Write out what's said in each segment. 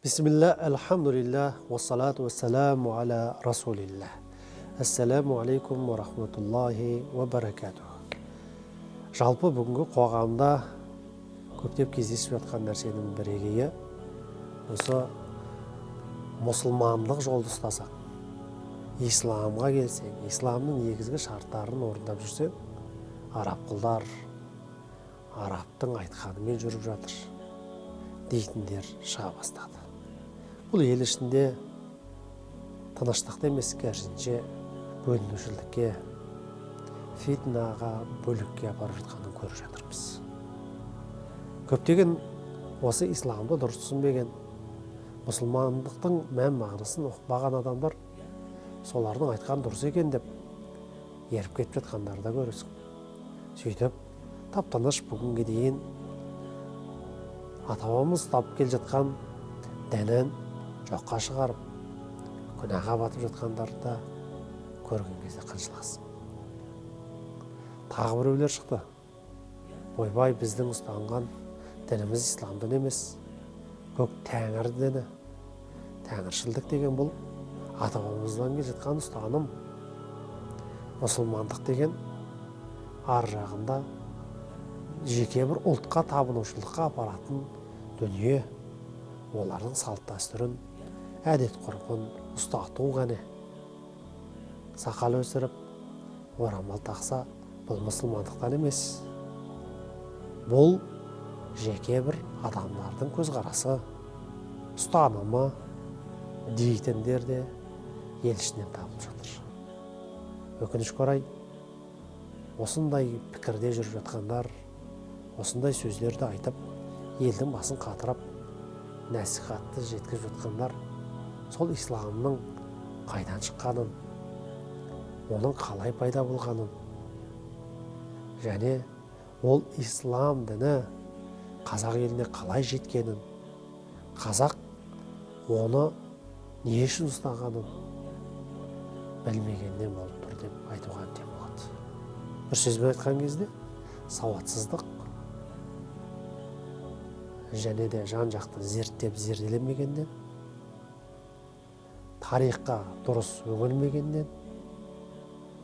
Бисмилля, альхамдулилля, уассалату уассаламу аля расулилля. Ассаламу алейкум уа рахматуллахи уа баракатух. Жалпы бүгінгі қоғамда көптеп кездесіп жатқан нәрсенің бірегейі осы мұсылмандық жолды ұстасақ, исламға келсең, исламның негізгі шарттарын орындап жүрсең, араб құлдар арабтың айтқанымен жүріп жатыр дейтіндер шыға бастады. Бұл ел ішінде тыныштықты емес, керісінше бөлінушілікке, фитнаға, бөлікке апарып жатқанын көріп жатырмыз. Көптеген осы исламды дұрыс түсінбеген, мұсылмандықтың мән мағынасын ұқпаған адамдар солардың айтқан дұрыс екен деп еріп кетіп жатқандарды да көресің. Сөйтіп тап-тыныш бүгінге дейін ата-бабамыз ұстап келе жатқан дінін жоққа шығарып, күнәға батып жатқандарды да көрген кезде қынжыласың. Тағы біреулер шықты. Ойбай, біздің ұстанған дініміз ислам діні емес, көк тәңір діні. Тәңіршілдік деген бұл ата-бабамыздан келе жатқан ұстаным. Мұсылмандық деген ар жағында жеке бір ұлтқа табынушылыққа апаратын дүние, олардың салт дәстүрін, әдет ғұрпын ұстату ғана. Сақал өсіріп, орамал тақса, бұл мұсылмандықтан емес. Бұл жеке бір адамдардың көзқарасы, ұстанымы дейтіндер де ел ішінен табылып жатыр. Өкінішке орай, осындай пікірде жүріп жатқандар, осындай сөздерді айтып, елдің басын қатырып, насихатты жеткізіп жатқандар сол исламның қайдан шыққанын, оның қалай пайда болғанын және ол ислам діні қазақ еліне қалай жеткенін, қазақ оны не үшін ұстағанын білмегеннен болып тұр деп айтуға әбден болады. Бір сөзбен айтқан кезде, сауатсыздық және де жан-жақты зерттеп зерделемегеннен, тарихқа дұрыс үңілмегеннен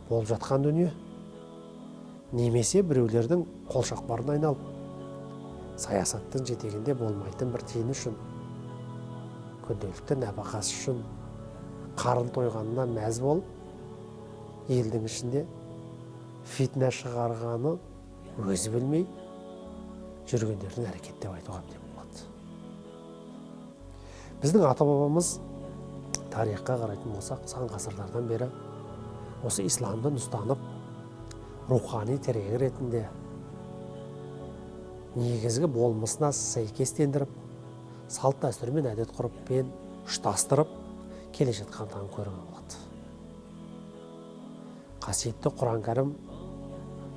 болып жатқан дүние, немесе біреулердің қолшоқпарына айналып, саясаттың жетегінде болмайтын бір тиын үшін, күнделікті нәпақасы үшін қарын тойғанына мәз болып, елдің ішінде фитна шығарғаны өзі білмей жүргендердің әрекеті деп айтуға әбден болады. Біздің ата-бабамыз тарихқа қарайтын болсақ, сан ғасырлардан бері осы исламды ұстанып, рухани тірегі ретінде негізгі болмысына сәйкестендіріп, салт дәстүр мен әдет ғұрыппен ұштастырып келе жатқандығын көруге болады. Қасиетті Құран Кәрім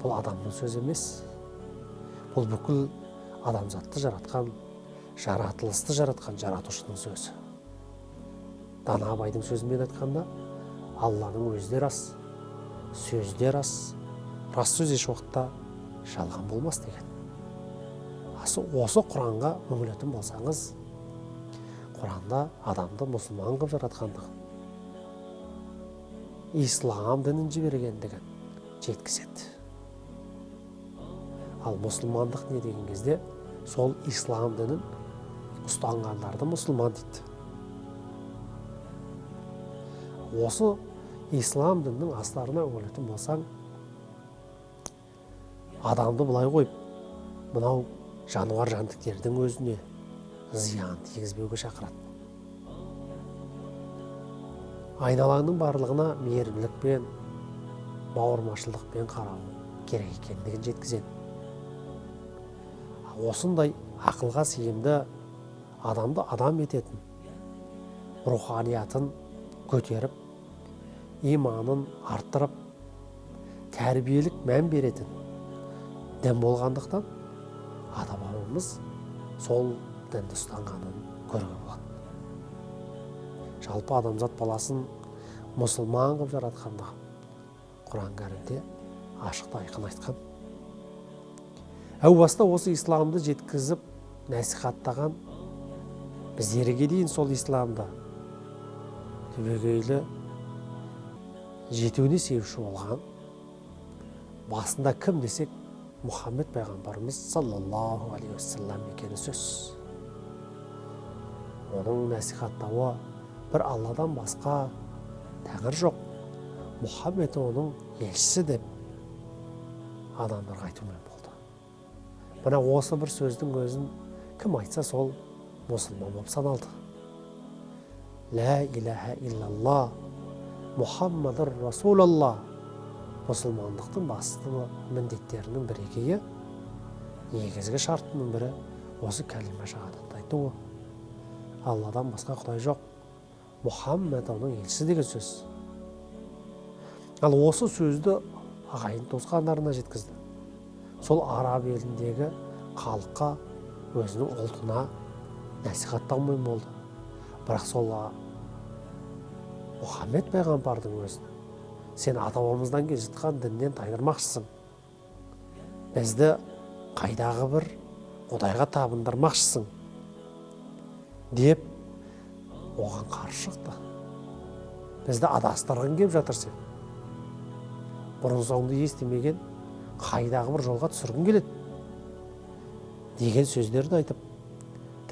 бұл адамның сөзі емес, бұл бүкіл адамзатты жаратқан, жаратылысты жаратқан жаратушының сөзі. Дана Абайдың сөзімен айтқанда, Алланың өзі де рас, сөзі де рас, рас сөз еш уақытта жалған болмас деген. Осы Құранға үңілетін болсаңыз, Құранда адамды мұсылман қылып жаратқандығын, ислам дінін жібергендігін жеткізеді. Ал мұсылмандық не деген кезде, сол ислам дінін ұстанғандарды мұсылман дейді. Осы ислам дінінің астарына үңілетін болсаң, адамды былай қойып, мынау жануар жәндіктердің өзіне зиян тигізбеуге шақырады. Айналаңның барлығына мейірімділікпен, бауырмашылдықпен қарау керек екендігін жеткізеді. Осындай ақылға сыйымды, адамды адам ететін, руханиятын көтеріп, иманын арттырып, тәрбиелік мән беретін дін болғандықтан ата-бабамыз сол дінді ұстанғанын көруге болады. Жалпы адамзат баласын мұсылман қылып жаратқандығын Құран Кәрімде ашық та айқын айтқан. Әу баста осы исламды жеткізіп насихаттаған Біздерге дейін сол исламды түбегейлі жетуіне себепші болған басында кім десек, Мұхаммед пайғамбарымыз саллаллаху алейхи уассалам екені сөз. Оның насихаттауы бір Алладан басқа тәңір жоқ, Мұхаммед оның елшісі деп адамдарға айтумен болды. Мына осы бір сөздің өзін кім айтса, сол мұсылман болып саналды. Ла илаха иллаллах, Мұхаммадыр Расулаллах мұсылмандықтың басты міндеттерінің бірегейі, негізгі шартының бірі осы кәлима шахадатты айтуы. Алладан басқа құдай жоқ, Мұхаммед оның елшісі деген сөз. Ал осы сөзді ағайын туысқандарына жеткізді. Сол араб еліндегі халыққа, өзінің ұлтына насихаттаумен болды. Бірақ сол Мұхаммед пайғамбардың өзін сен ата-бабамыздан келе жатқан діннен тайдырмақшысың, бізді қайдағы бір құдайға табындырмақшысың деп оған қарсы шықты. Бізді адастырғың келіп жатыр сен, бұрын соңды естімеген қайдағы бір жолға түсіргің келеді деген сөздерді айтып,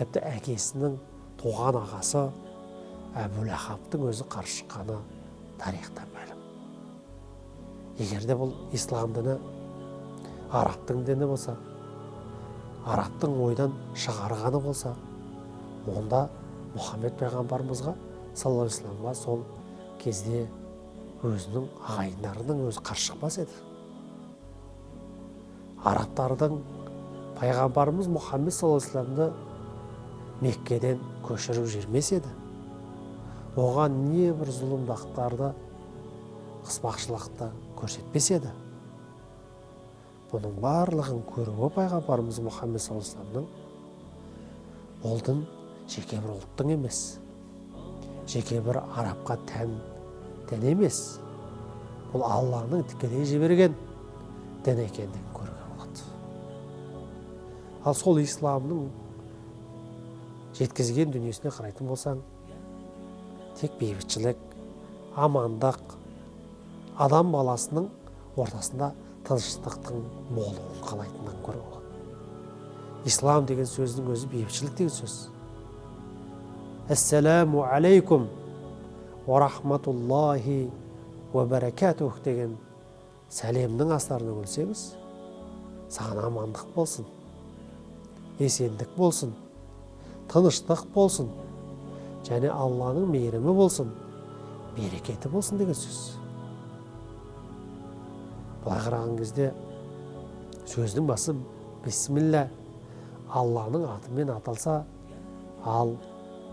тіпті әкесінің туған ағасы Әбу Ләһабтың өзі қарсы шыққаны тарихта мәлім. Егер де бұл ислам діні арабтың діні болса, арабтың ойдан шығарғаны болса, онда Мұхаммед пайғамбарымызға саллаллаху алейхи уассаламға сол кезде өзінің ағайындарының өзі қарсы шықпас еді. Арабтардың пайғамбарымыз Мұхаммед саллаллаху алейхи уассаламды Меккеден көшіріп жібермес еді. Оған не бір зұлымдықтарды, қыспақшылықты көрсетпес еді. Бұның барлығын көруі пайғамбарымыз Мұхаммед саллаллаху алейхи уассаламның ол дін жеке бір ұлттың емес, жеке бір арабқа тән дін емес, бұл Алланың тікелей жіберген дін екендігін көруге болады. Ал сол исламның жеткізген дүниесіне қарайтын болсаң, тек бейбітшілік, амандық, адам баласының ортасында тыныштықтың болуын қалайтындығын көруге болады. Ислам деген сөздің өзі бейбітшілік деген сөз. Ассаламу алейкум уа рахматуллахи уа баракатух деген сәлемнің астарына үңілсеңіз, саған амандық болсын, есендік болсын, тыныштық болсын, және Алланың мейірімі болсын, берекеті болсын деген сөз. Былай қараған кезде сөздің басы бисмилля, Алланың атымен аталса, ал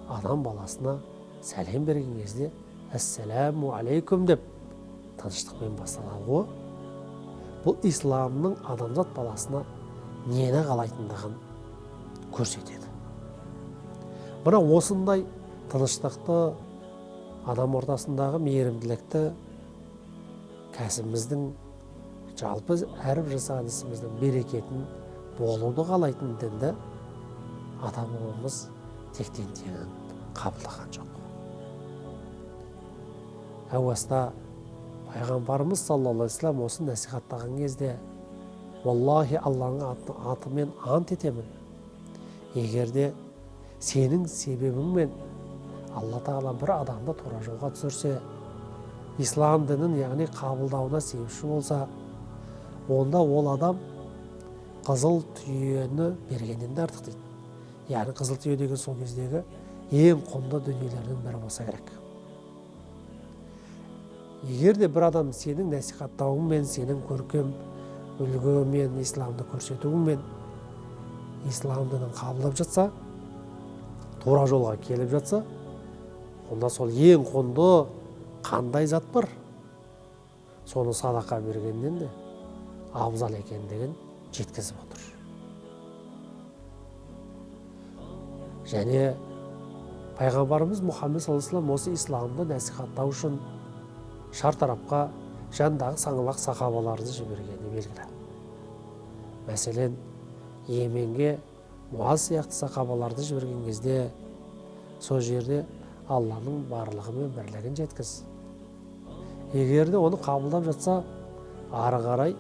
адам баласына сәлем берген кезде ассаламу алейкум деп тыныштықпен басталады ғой. Бұл исламның адамзат баласына нені қалайтындығын көрсетеді. Мына осындай тыныштықты, адам ортасындағы мейірімділікті, кәсібіміздің, жалпы әрбір жасаған ісіміздің берекетін болуды қалайтын дінді ата-бабамыз тектен тегін қабылдаған жоқ. Әу баста пайғамбарымыз саллаллаху алейхи уассалам осы насихаттаған кезде, валлахи Алланың атымен ант етемін, егер де сенің себебіңмен Алла тағала бір адамды тура жолға түсірсе, ислам дінін яғни қабылдауына себепші болса, онда ол адам қызыл түйені бергеннен де артық дейді. Яғни қызыл түйе деген сол кездегі ең құнды дүниелердің бірі болса керек. Егер де бір адам сенің насихаттауыңмен, сенің көркем үлгімен исламды көрсетуіңмен ислам дінін қабылдап жатса, тура жолға келіп жатса, онда сол ең құнды қандай зат бар, соны садақа бергеннен де абзал екендігін жеткізіп отыр. Және пайғамбарымыз Мұхаммед саллаллаху алейхи вассалам осы исламды насихаттау үшін шар тарапқа жандағы саңлақ сахабаларды жібергені белгілі. Мәселен, Йеменге Муаз сияқты сахабаларды жіберген кезде Сол жерде Алланың барлығы мен бірлігін жеткіз. Егер де оны қабылдап жатса, ары қарай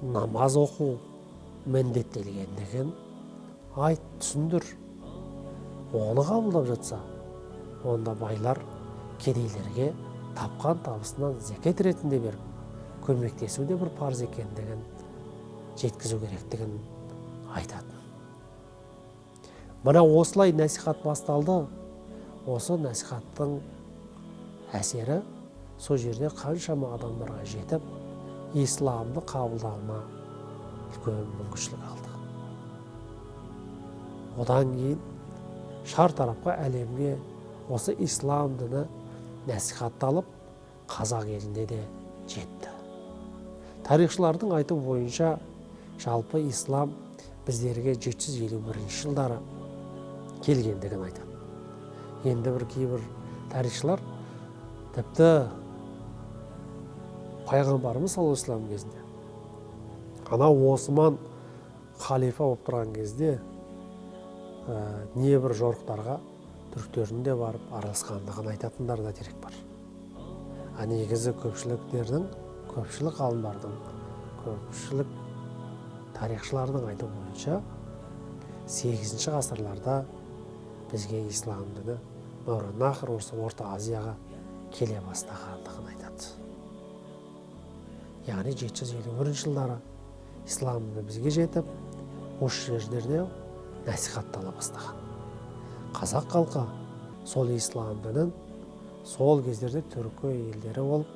намаз оқу міндеттелгендігін айт, түсіндір. Оны қабылдап жатса, онда байлар кедейлерге тапқан табысынан зекет ретінде беріп, көмектесу де бір парыз екендігін жеткізу керектігін айтатын. Мына осылай насихат басталды. Осы насихаттың әсері сол жерде қаншама адамдарға жетіп, исламды қабылдауына үлкен мүмкіншілік алды. Одан кейін шар тарапқа, әлемге осы ислам діні насихатталып, қазақ еліне де жетті. Тарихшылардың айтуы бойынша, жалпы ислам біздерге 751 жылдары келгендігін айтады. Енді бір кейбір тарихшылар тіпті пайғамбарымыз саллаллаху алейхи вассалам кезінде, ана Осман халифа болып тұрған кезде небір жорықтарға түріктердің де барып араласқандығын айтатындар да дерек бар. А негізі көпшілік ғалымдардың, көпшілік тарихшылардың айтуы бойынша 8 ғасырларда бізге ислам діні Мауараннахр, осы Орта Азияға келе бастағандығын айтады. Яғни 751 жылдары ислам діні бізге жетіп, осы жерлерде насихаттала бастаған. Қазақ халқы сол ислам дінін сол кездерде түркі елдері болып,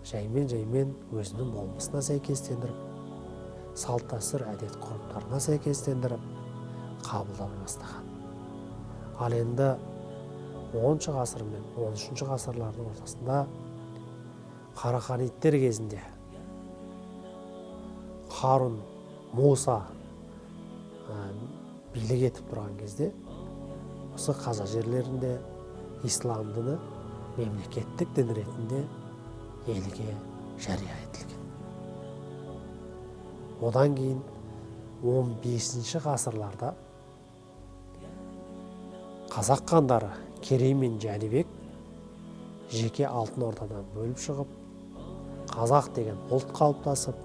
жаймен-жаймен өзінің болмысына сәйкестендіріп, салт дәстүр әдет ғұрыптарына сәйкестендіріп қабылдай бастаған. Ал енді 10 ғасыр мен 13 ғасырлардың ортасында Қараханидтер кезінде Харун Муса билік етіп тұрған кезде осы қазақ жерлерінде ислам діні мемлекеттік дін ретінде елге жария етілген. Одан кейін 15 ғасырларда қазақ хандары Керей мен Жәнібек жеке Алтын Ордадан бөліп шығып, қазақ деген ұлт қалыптасып,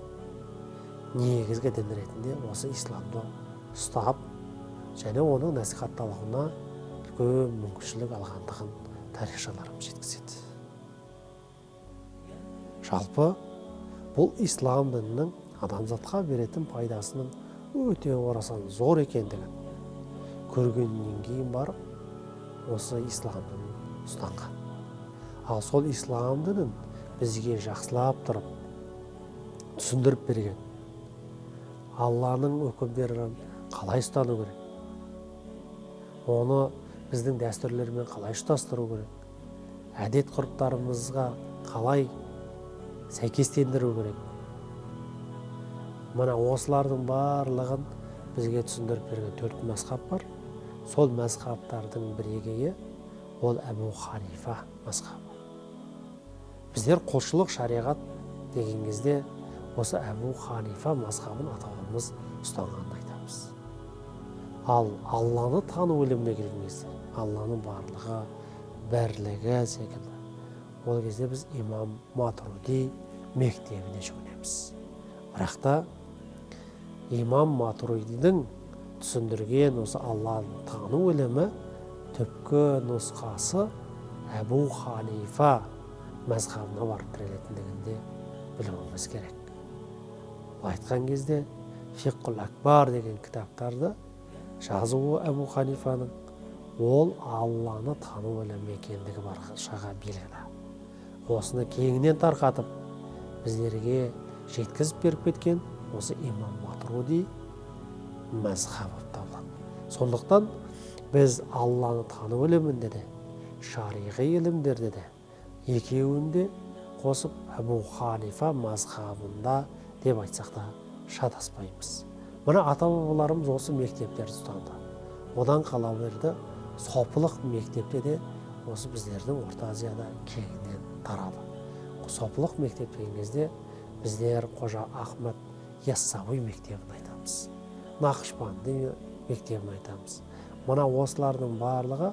негізгі дін ретінде осы исламды ұстап және оның насихатталуына үлкен мүмкіншілік алғандығын тарихшыларымыз жеткізеді. Жалпы бұл ислам дінінің адамзатқа беретін пайдасының өте орасан зор екендігін көргеннен кейін барып осы ислам дінін ұстанған. Ал сол ислам дінін бізге жақсылап тұрып түсіндіріп берген, Алланың үкімдерін қалай ұстану керек, оны біздің дәстүрлермен қалай ұштастыру керек, әдет ғұрыптарымызға қалай сәйкестендіру керек, мына осылардың барлығын бізге түсіндіріп берген 4 мазхаб бар. Сол мазхабтардың бірегейі ол Әбу Ханифа мазхабы. Біздер құлшылық шариғат деген кезде осы Әбу Ханифа мазхабын атауымыз ұстанғанын айтамыз. Ал Алланы тану іліміне келген кезде, Алланың барлығы, бірлігі секілді, ол кезде біз имам Матуруди мектебіне жүгінеміз. Бірақ та имам Матурудидің түсіндірген осы Алланы тану ілімі түпкі нұсқасы Әбу Ханифа мазхабына барып тірелетіндігін де білуіміз керек. Ол айтқан кезде Фиқхул Акбар деген кітаптарды жазуы Әбу Ханифаның ол Алланы тану ілімі екендігі баршаға белгілі. Осыны кеңінен тарқатып біздерге жеткізіп беріп кеткен осы имам Матуруди мазхабы болып табылады. Сондықтан біз Алланы тану ілімінде де, шариғи ілімдерде де екеуін де қосып Әбу Ханифа мазхабында деп айтсақ та шатаспаймыз. Мына ата-бабаларымыз осы мектептерді ұстанды. Одан қала берді сопылық мектепте де осы біздердің Орта Азияда кеңінен тарады. Сопылық мектеп деген кезде біздер Қожа Ахмет Яссауи мектебін айтамыз, Нақшбанди мектебін айтамыз, Мына осылардың барлығы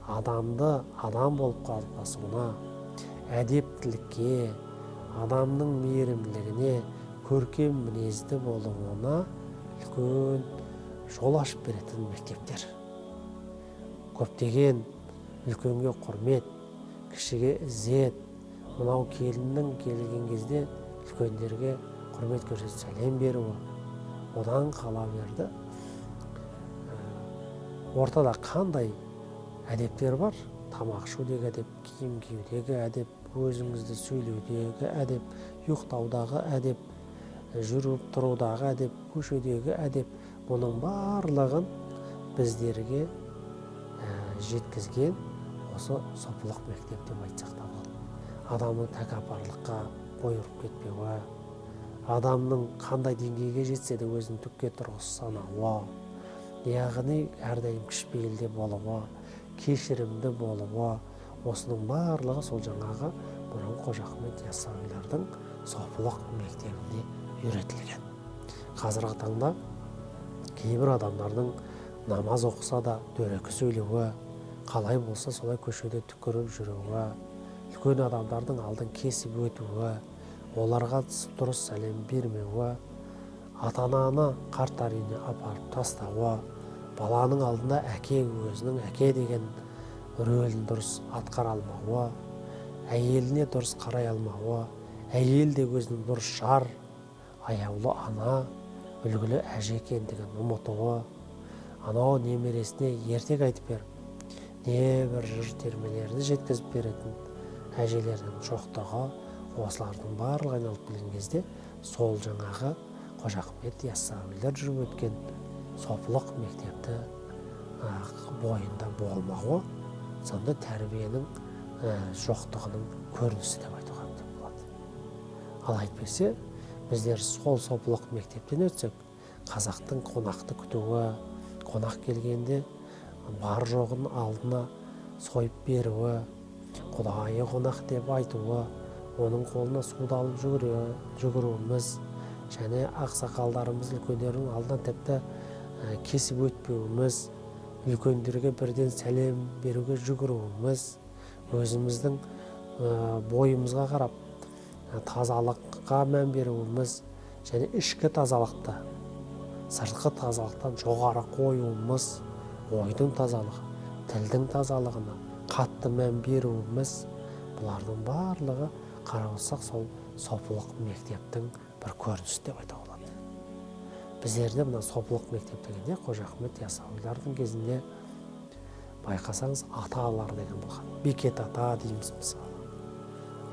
адамды адам болып қалыптасуына, әдептілікке, адамның мейірімділігіне, көркем мінезді болуына үлкен жол ашып беретін мектептер. Көптеген үлкенге құрмет, кішіге ізет, мынау келіннің келген кезде үлкендерге құрмет көрсетіп сәлем беруі, одан қала берді. Ортада қандай әдептер бар? Тамақ ішудегі әдеп, киім киюдегі әдеп, өзіңізді сөйлеудегі әдеп, ұйықтаудағы әдеп, жүріп тұрудағы әдеп, көшедегі әдеп, бұның барлығын біздерге жеткізген осы сопылық мектеп деп айтсақ та болады. Адамның тәкаппарлыққа бой ұрып кетпеуі, адамның қандай деңгейге жетсе де өзін түкке тұрғысыз санауы, яғни әрдайым кішіпейілді болуы, кешірімді болуы, осының барлығы сол жаңағы бұрын Қожа Ахмет Яссауилардың сопылық мектебінде үйретілген. Қазіргі таңда кейбір адамдардың намаз оқыса да дөрекі сөйлеуі, қалай болса солай көшеде түкіріп жүруі, үлкен адамдардың алдын кесіп өтуі, оларға дұрыс сәлем бермеуі, ата-ананы қарттар үйіне апарып тастауы, баланың алдында әке өзінің әке деген рөлін дұрыс атқара алмауы, әйеліне дұрыс қарай алмауы, әйел де өзінің дұрыс жар, аяулы ана, үлгілі әже екендігін ұмытуы, анау немересіне ертек айтып беріп, небір жыр термелерді жеткізіп беретін әжелердің жоқтығы, осылардың барлығы айналып келген кезде сол жаңағы Қожа Ахмет Яссауилер жүріп өткен сопылық мектепті бойында болмауы, сонда тәрбиенің жоқтығының көрінісі деп айтуға болады. Ал әйтпесе біздер сол сопылық мектептен өтсек, қазақтың қонақты күтуі, қонақ келгенде бар жоғын алдына сойып беруі, құдайы қонақ деп айтуы, оның қолына суды алып жүгіруіміз, және ақсақалдарымыз үлкендердің алдынан тіпті кесіп өтпеуіміз, үлкендерге бірден сәлем беруге жүгіруіміз, өзіміздің бойымызға қарап тазалыққа мән беруіміз, және ішкі тазалықты сыртқы тазалықтан жоғары қоюымыз, ойдың тазалығы, тілдің тазалығына қатты мән беруіміз, бұлардың барлығы қарап отырсақ сол сопылық мектептің бір көрінісі деп айтуға болады. Біздерде мына сопылық мектеп дегенде Қожа Ахмет Яссауилардың кезінде байқасаңыз аталар деген болған. Бекет ата дейміз мысалы.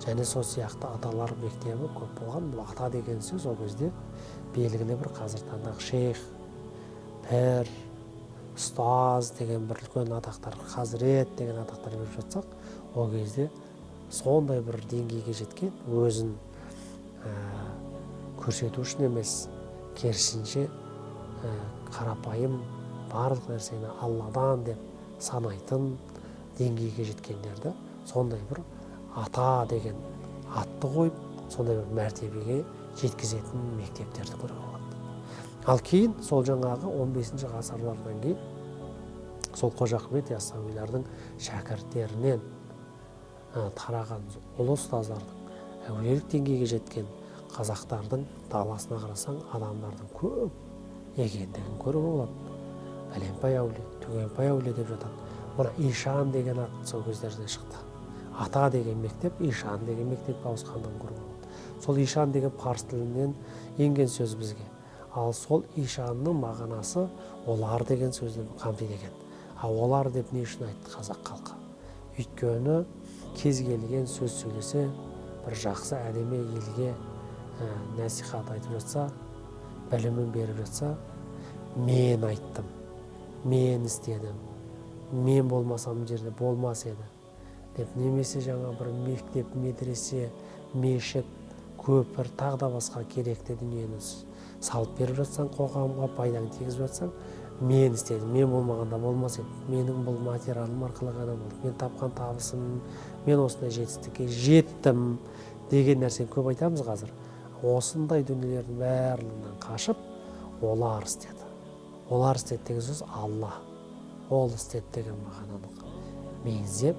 Және сол сияқты аталар мектебі көп болған. Бұл ата деген сөз ол кезде белгілі бір қазіргі таңдағы шейх, пір, ұстаз деген бір үлкен атақтар, хазірет деген атақтар беріп жатсақ, ол кезде сондай бір деңгейге жеткен, өзін көрсету үшін емес, керісінше қарапайым барлық нәрсені Алладан деп санайтын деңгейге жеткендерді сондай бір ата деген атты қойып, сондай бір мәртебеге жеткізетін мектептерді көруге болады. Ал кейін сол жаңағы 15 ғасырлардан кейін сол Қожа Ахмет Яссауилардың шәкірттерінен тараған ұлы ұстаздардың, әулиелік деңгейге жеткен қазақтардың даласына қарасаң адамдардың көп екендігін көруге болады. Бәленбай әулие, Түгенбай әулие деп жатады. Мына Ишан деген ат сол кездерде шықты. Ата деген мектеп Ишан деген мектепке ауысқандығын көруге болады. Сол Ишан деген парсы тілінен енген сөз бізге. Ал сол Ишанның мағынасы олар деген сөзді қамтиды екен. Ал олар деп не үшін айтты қазақ халқы? Өйткені кез келген сөз сөйлесе, бір жақсы әдемі елге насихат айтып жатса, білімін беріп жатса, мен айттым, мен істедім, мен болмасам жерде болмас еді деп, немесе жаңа бір мектеп, медресе, мешіт, көпір, тағы да басқа керекті дүниені салып беріп жатсаң, қоғамға пайдаңды тигізіп жатсаң, мен істедім, мен болмағанда болмас еді, менің бұл материалым арқылы ғана болды, мен тапқан табысым, мен осындай жетістікке жеттім деген нәрсені көп айтамыз қазір. Осындай дүниелердің барлығынан қашып, олар істеді. Олар істеді деген сөз Алла. Ол істеді деген мағынаны меңзеп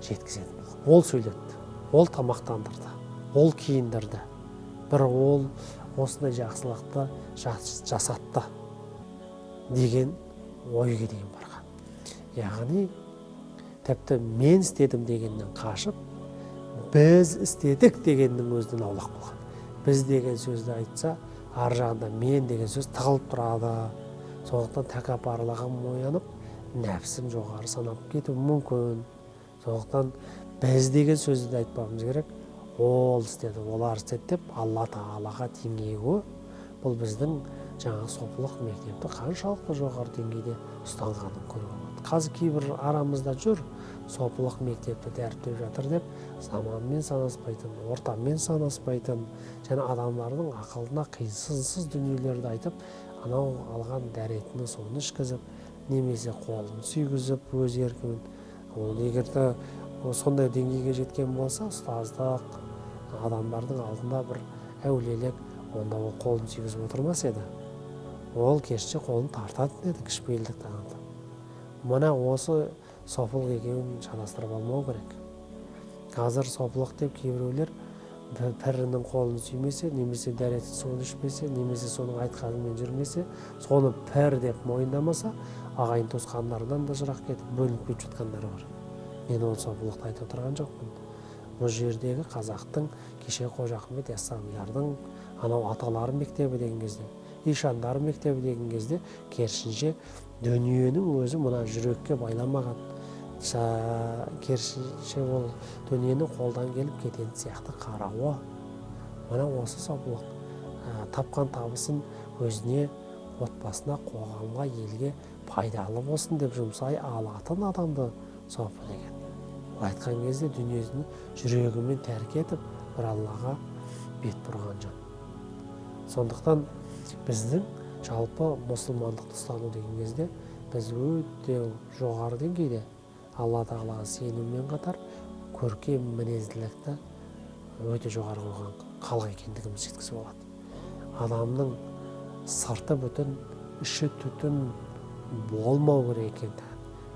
жеткізетін болған. Ол сөйлетті, ол тамақтандырды, ол киіндірді, бір ол осындай жақсылықты жасатты деген ойға дейін барған. Яғни тіпті мен істедім дегеннен қашып, біз істедік дегеннің өзінен аулақ болған. Біз деген сөзді айтса, ар жағында мен деген сөз тығылып тұрады. Сондықтан тәкаппарлығым оянып, нәпсім жоғары санап кетуі мүмкін. Сондықтан біз деген сөзді де айтпауымыз керек. Ол істеді, олар істеді деп Алла Тағалаға теңеуі, бұл біздің жаңағы сопылық мектепті қаншалықты жоғары деңгейде ұстанғанын көруге болады. Қазір кейбір арамызда жүр, сопылық мектепті дәріптеп жатыр деп, заманмен санаспайтын, ортамен санаспайтын және адамдардың ақылына қисынсыз дүниелерді айтып, анау алған дәретінің суын ішкізіп, немесе қолын сүйгізіп өз еркімен. Ол егер де сондай деңгейге жеткен болса, ұстаздық адамдардың алдында бір әулиелік, онда ол қолын сүйгізіп отырмас еді. Ол керісінше қолын тартатын еді, кішіпейілдік танытып. Мына осы сопылық екеуін шатастырып алмау керек. Қазір сопылық деп кейбіреулер пірінің қолын сүймесе, немесе дәретін суын ішпесе, немесе соның айтқанымен жүрмесе, соны пір деп мойындамаса, ағайын туысқандарынан да жырақ кетіп, бөлініп кетіп жатқандары бар. Мен ол сопылықты айтып отырған жоқпын. Бұл жердегі қазақтың кеше Қожа Ахмет Яссауилардың анау аталары мектебі деген кезде, ишандар мектебі деген кезде, керісінше дүниенің өзі мына жүрекке байламаған, керісінше ол дүниені қолдан келіп кететін сияқты қарауы. Мына осы сопылық тапқан табысын өзіне, отбасына, қоғамға, елге пайдалы болсын деп жұмсай алатын адамды сопы деген. Ол айтқан кезде дүниесін жүрегімен тәрк етіп, бір Аллаға бет бұрған жан. Сондықтан біздің жалпы мұсылмандықты ұстану деген кезде біз өте жоғары деңгейде Алла Тағалаға сенумен қатар көркем мінезділікті өте жоғары қойған халық екендігімізді жеткізіп алады. Адамның сырты бүтін, іші түтін болмау керек екен.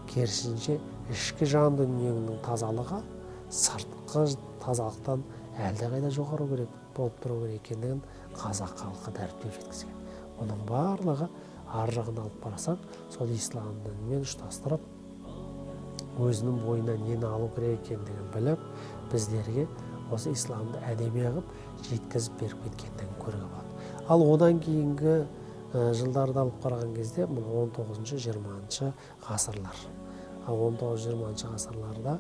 Керісінше ішкі жан дүниеңнің тазалығы сыртқы тазалықтан әлдеқайда жоғары керек болып тұру керек екендігін қазақ халқы дәріптеп жеткізген. Оның барлығы ар жағын алып қарасаң, сол ислам дінімен ұштастырып, өзінің бойына нені алу керек екендігін біліп, біздерге осы исламды әдемі қылып жеткізіп беріп кеткендігін көруге болады. Ал одан кейінгі жылдарды алып қараған кезде, мына 19-20 ғасырлар. Ал 19-20 ғасырларда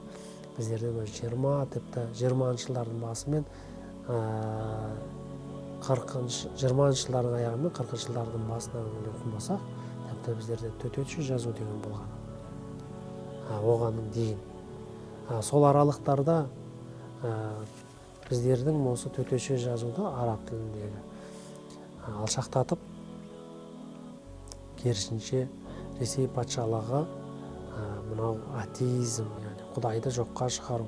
біздерде мына 20, тіпті 20 жылдардың басымен 20 жылдардың аяғы мен 40 жылдардың басына келетін болсақ, тіпті біздерде төтенше жазу деген болған. Оған дейін. Сол аралықтарда біздердің осы төтенше жазуды араб тіліндегі алшақтатып, керісінше Ресей патшалығы мынау атеизм, яғни Құдайды жоққа шығару,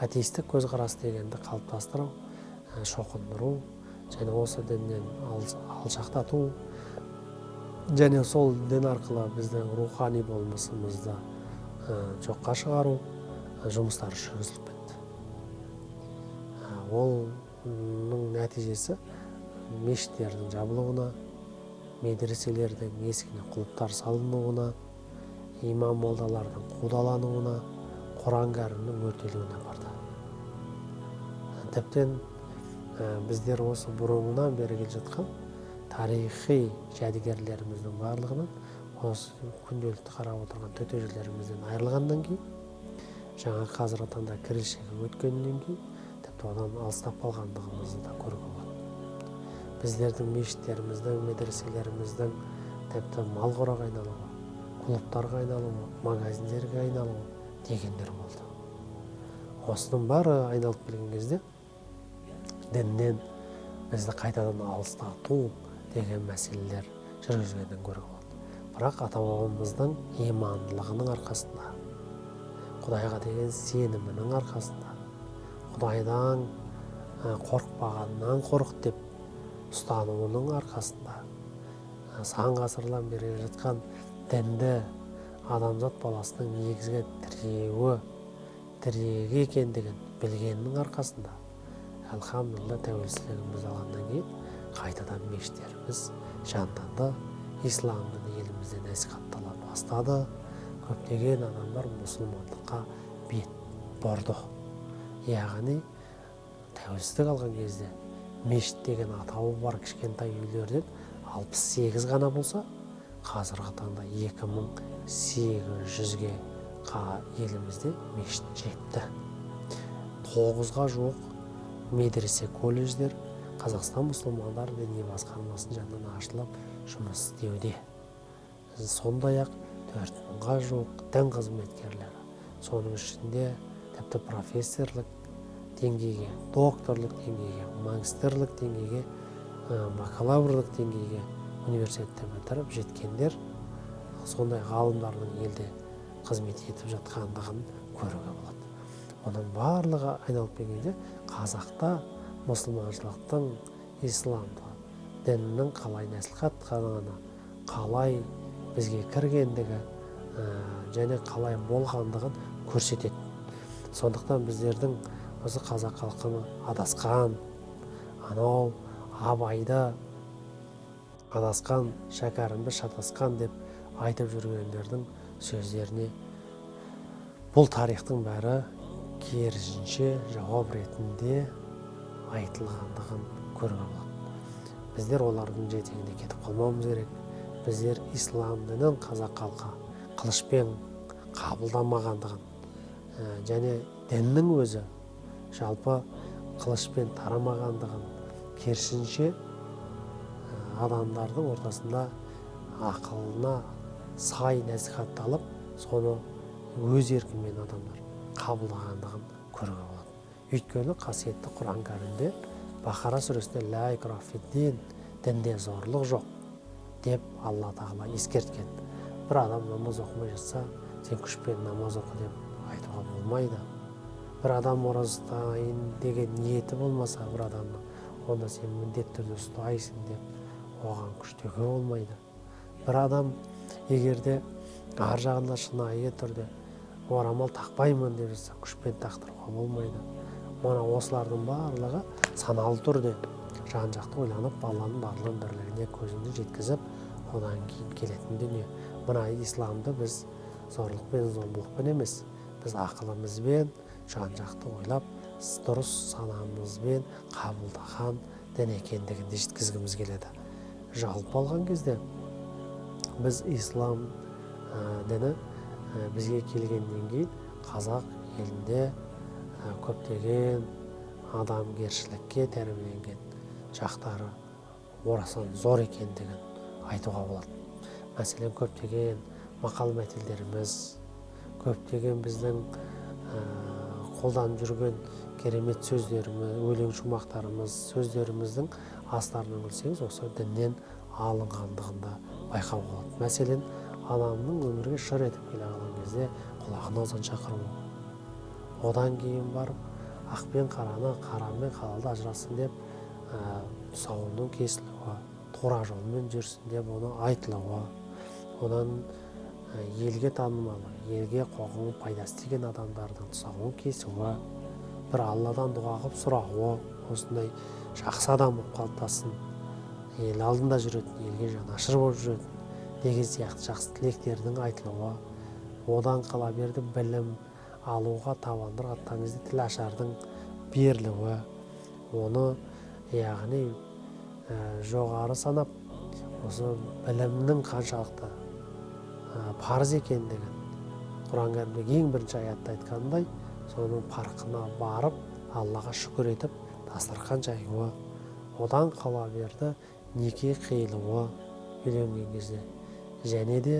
атеистік көзқарас дегенді қалыптастыру, шоқындыру және осы діннен алшақтату және сол дін арқылы біздің рухани болмысымызды жоққа шығару жұмыстары жүргізіліп кетті. Оның нәтижесі мешіттердің жабылуына, медреселердің есігіне құлыптар салынуына, имам молдалардың қудалануына, Құран кәрімнің өртелуіне барды. Тіптен біздер осы бұрыннан бері келе жатқан тарихи жәдігерлеріміздің барлығынан осы күнделікті қарап отырған төтежелерімізден айырылғаннан кейін, жаңа қазіргі таңда кірішегі өткеннен кейін тіпті одан алыстап қалғандығымызды да көруге болады. Біздердің мешіттеріміздің, медреселеріміздің тіпті мал қораға айналуы, клубтарға айналуы, магазиндерге айналуы дегендер болды. Осының бәрі айналып келген кезде діннен бізді қайтадан алыстату деген мәселелер жүргізгеннен көруге болады. Бірақ ата-бабамыздың имандылығының арқасында, Құдайға деген сенімінің арқасында, Құдайдан қорықпағаннан қорық деп ұстануының арқасында, сан ғасырлан бері жатқан дінді адамзат баласының негізгі тіреуі, тірегі екендігін білгеннің арқасында, әлхамдулилла, тәуелсіздігімізді алғаннан кейін қайтадан мешіттеріміз жанданды, ислам діні елімізде насихаттала бастады, көптеген адамдар мұсылмандыққа бет бұрды. Яғни тәуелсіздік алған кезде мешіт деген атауы бар кішкентай үйлерден 68 ғана болса, қазіргі таңда 2800-ге елімізде мешіт жетті. 9-ға жуық медресе, колледждер Қазақстан мұсылмандар діни басқармасының жанынан ашылып жұмыс істеуде. Сондай-ақ 4000-ға жуық дін қызметкерлері, соның ішінде тіпті профессорлық деңгейге, докторлық деңгейге, магистрлік деңгейге, бакалаврлық деңгейге университетті бітіріп жеткендер, сондай ғалымдардың елде қызмет етіп жатқандығын көруге болады. Оның барлығы айналып келгенде қазақта мұсылманшылықтың, исламды діннің қалай насихаттағаны, қалай бізге кіргендігі және қалай болғандығын көрсетеді. Сондықтан біздердің осы қазақ халқының адасқан, анау Абайды адасқан, Шәкәрімді шатасқан деп айтып жүргендердің сөздеріне бұл тарихтың бәрі керісінше жауап ретінде айтылғандығын көруге болады. Біздер олардың жетегінде кетіп қалмауымыз керек. Біздер ислам дінін қазақ халқы қылышпен қабылдамағандығын және діннің өзі жалпы қылышпен тарамағандығын, керісінше адамдардың ортасында ақылына сай насихатталып, соны өз еркімен адамдар қабылдағандығын көруге болады. Өйткені қасиетті Құран кәрімде Бақара сүресінде «Ла икраха фид-дин», дінде зорлық жоқ деп Алла тағала ескерткен. Бір адам намаз оқымай жатса, сен күшпен намаз оқы деп айтуға болмайды. Бір адам ораза ұстайын деген ниеті болмаса бір адамның, онда сен міндетті түрде ұстайсың деп оған күштеуге болмайды. Бір адам егерде ар жағында шынайы түрде орамал тақпаймын деп жатса, күшпен тақтыруға болмайды. Мына осылардың барлығы саналы түрде жан-жақты ойланып, Алланың барлығын бірлігіне көзіңді жеткізіп, одан кейін келетін дүние. Мына исламды біз зорлықпен, зомбылықпен емес, біз ақылымызбен жан-жақты ойлап, дұрыс санамызбен қабылдаған дін екендігін де жеткізгіміз келеді. Жалпы алған кезде біз ислам діні бізге келгеннен кейін қазақ елінде көптеген адамгершілікке тәрбиеленген жақтары орасан зор екендігін айтуға болады. Мәселен, көптеген мақал мәтелдеріміз, көптеген біздің қолданып жүрген керемет сөздеріміз, өлең шумақтарымыз, сөздеріміздің астарынан көрсеңіз, осы діннен алынғандығын да байқауға болады. Мәселен, адамның өмірге шыр етіп келе қалған кезде құлағына азан шақыру, одан кейін барып ақ пен қараны, қара мен халалды ажыратсын деп тұсауының кесілуі, тура жолмен жүрсін деп оны айтылуы, одан елге танымалы, елге қоғамға пайдасы тиген адамдардың тұсауын кесуі, бір Алладан дұға қылып сұрауы, осындай жақсы адам болып қалыптассын, ел алдында жүретін, елге жанашыр болып жүретін деген сияқты жақсы тілектердің айтылуы, одан қала берді білім алуға табандырық атқан кезде тіл ашардың берілуі, оны яғни жоғары санап, осы білімнің қаншалықты парыз екендігін Құран кәрімдегі ең бірінші аятта айтқандай, соның парқына барып Аллаға шүкір етіп дастархан жаюы, одан қала берді неке қиылуы үйленген кезде, және де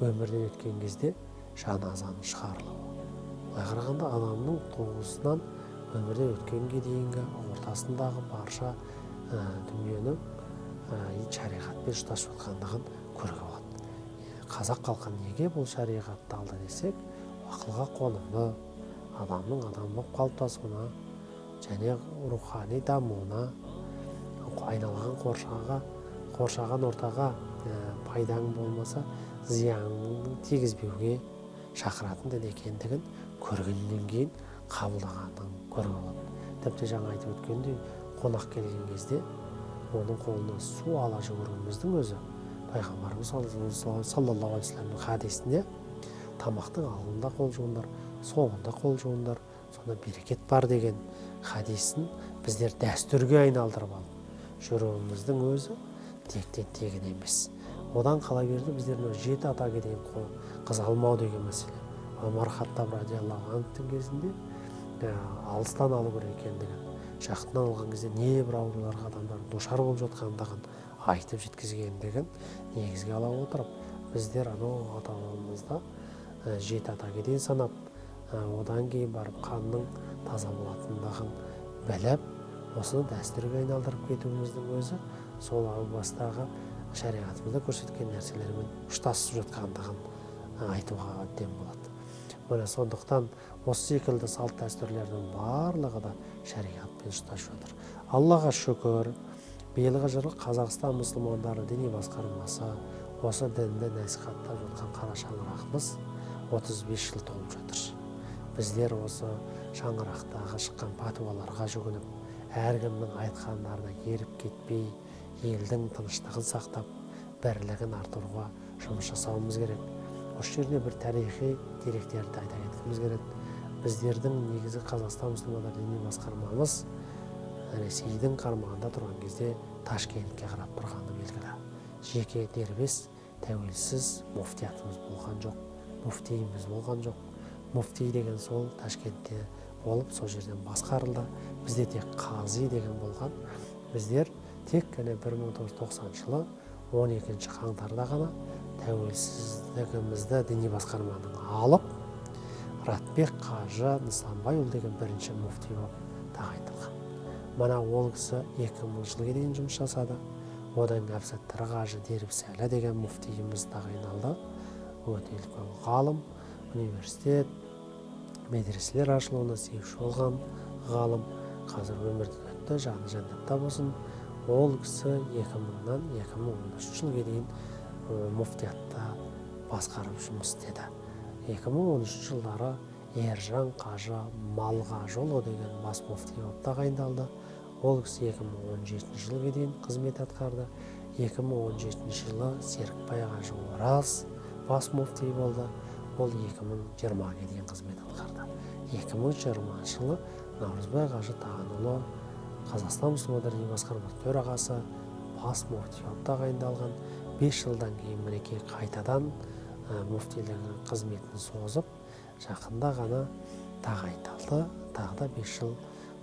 өмірден өткен кезде жаназаның шығарылуы. Былай қарағанда адамның туғысынан өмірден өткенге дейінгі ортасындағы барша дүниенің шариғатпен ұштасып жатқандығын көруге болады. Қазақ халқы неге бұл шариғатты алды десек, ақылға қонымды, адамның адам болып қалыптасуына және рухани дамуына, айналған қоршаған ортаға пайдаң болмаса зиянын тигізбеуге шақыратын дін екендігін көргеннен кейін қабылдағанын көруге болады. Тіпті жаңа айтып өткендей, қонақ келген кезде оның қолына су ала жүгіруіміздің өзі пайғамбарымыз саллаллаху алейхи уассаламның хадисінде тамақтың алдында қол жуыңдар, соңында қол жуыңдар, сонда берекет бар деген хадисін біздер дәстүрге айналдырып алып жүруіміздің өзі тектен тегін емес. Одан қала берді біздер мынау жеті атаға дейін қыз алмау деген мәселе. Омар Хаттаб радиаллаху анхтың кезінде алыстан алу керек екендігін, жақыннан алған кезде небір ауруларға адамдар душар болып жатқандығын айтып жеткізгендігін негізге ала отырып, біздер анау ата-бабамызда жеті атаға дейін санап, одан кейін барып қанның таза болатындығын біліп, осыны дәстүрге айналдырып кетуіміздің өзі сол әу бастағы шариғатымызда көрсеткен нәрселермен ұштасып жатқандығын айтуға әбден болады. Міне, сондықтан осы секілді салт дәстүрлердің барлығы да шариғатпен ұштасып жатыр. Аллаға шүкір, биылғы жылы Қазақстан мұсылмандары діни басқармасы осы дінді насихаттап жатқан қара шаңырағымыз 35 жыл толып жатыр. Біздер осы шаңырақтағы шыққан пәтуаларға жүгініп, әркімнің айтқандарына еріп кетпей, елдің тыныштығын сақтап, бірлігін артыруға жұмыс жасауымыз керек. Осы жерде бір тарихи деректерді айта кеткіміз келеді. Біздердің негізі Қазақстан мұсылмандар діни басқармамыз Ресейдің қарамағында тұрған кезде Ташкентке қарап тұрғаны белгілі. Жеке дербес, тәуелсіз муфтиятымыз болған жоқ, муфтиіміз болған жоқ. Муфти деген сол Ташкентте болып, сол жерден басқарылды. Бізде тек қази деген болған. Біздер тек қана 1990 жылы 12 қаңтарда ғана тәуелсіздігімізді діни басқарманың алып, Ратбек қажы Нысанбайұлы деген бірінші муфти болып тағайындалған. Мына ол кісі 2000 жылға дейін жұмыс жасады. Одан кейін Әбсаттар қажы Дербісәлі деген муфтиіміз тағайындалды. Өте үлкен ғалым, университет, медреселер ашылуына себепші болған ғалым. Қазір өмірден өтті, жаны жәннатта болсын. Ол кісі 2000-нан 2013 жылға дейін муфтиятта басқарып жұмыс істеді. 2013 жылдары Ержан қажы Малғажыұлы деген бас муфти болып тағайындалды. Ол кісі 2017 жылға дейін қызмет атқарды. 2017 жылы Серікбай қажы Ораз бас муфти болды. Ол 2020-ге дейін қызмет атқарды. 2020 жылы Наурызбай қажы Тағанұлы Қазақстан мұсылмандар діни басқармасының төрағасы бас муфти болып тағайындалған. 5 жылдан кейін мінекей қайтадан муфтилігінің қызметін созып, жақында ғана тағайындалды. Тағы да 5 жыл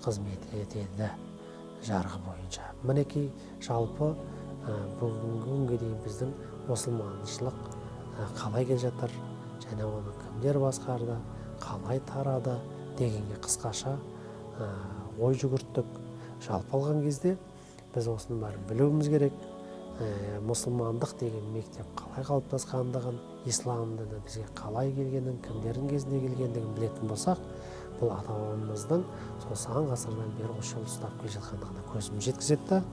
қызмет етеді жарғы бойынша. Мінекей жалпы бүгінгі күнге дейін біздің мұсылманшылық қалай келе жатыр, және оны кімдер басқарды, қалай тарады дегенге қысқаша ой жүгірттік. Жалпы алған кезде біз осының бәрін білуіміз керек. Мұсылмандық деген мектеп қалай қалыптасқандығын, ислам діні бізге қалай келгенін, кімдердің кезінде келгендігін білетін болсақ, бұл ата-бабамыздың сол сан ғасырдан бері осы жолды ұстап келе жатқандығына көзіміз жеткізеді да,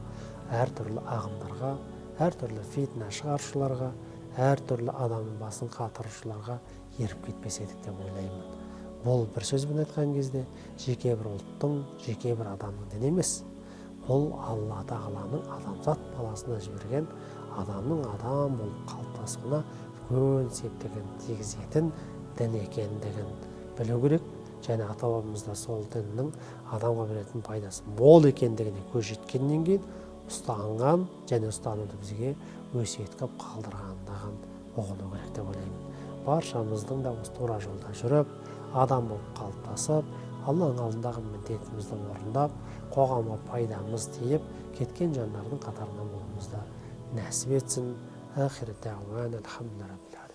әртүрлі ағымдарға, әртүрлі фитна шығарушыларға, әртүрлі адамның басын қатырушыларға еріп кетпес едік деп ойлаймын. Бұл бір сөзбен айтқан кезде жеке бір ұлттың, жеке бір адамның діні емес. Бұл Алла Тағаланың адамзат баласына жіберген адамның адам болып қалыптасуына үлкен септігін тигізетін дін екендігін білу керек. Және ата-бабамыз да сол діннің адамға беретін пайдасы мол екендігіне көз жеткеннен кейін ұстанған және ұстануды бізге өсиет қылып қалдырғандығын ұғыну керек деп ойлаймын. Баршамыздың да осы тура жолда жүріп, адам болып қалыптасып, Алланың алдындағы міндетімізді орындап, қоғамға пайдамыз тиіп, кеткен жандардың қатарынан болуымызды нәсіп етсін. Ахир дағуана алхамдулиллахи.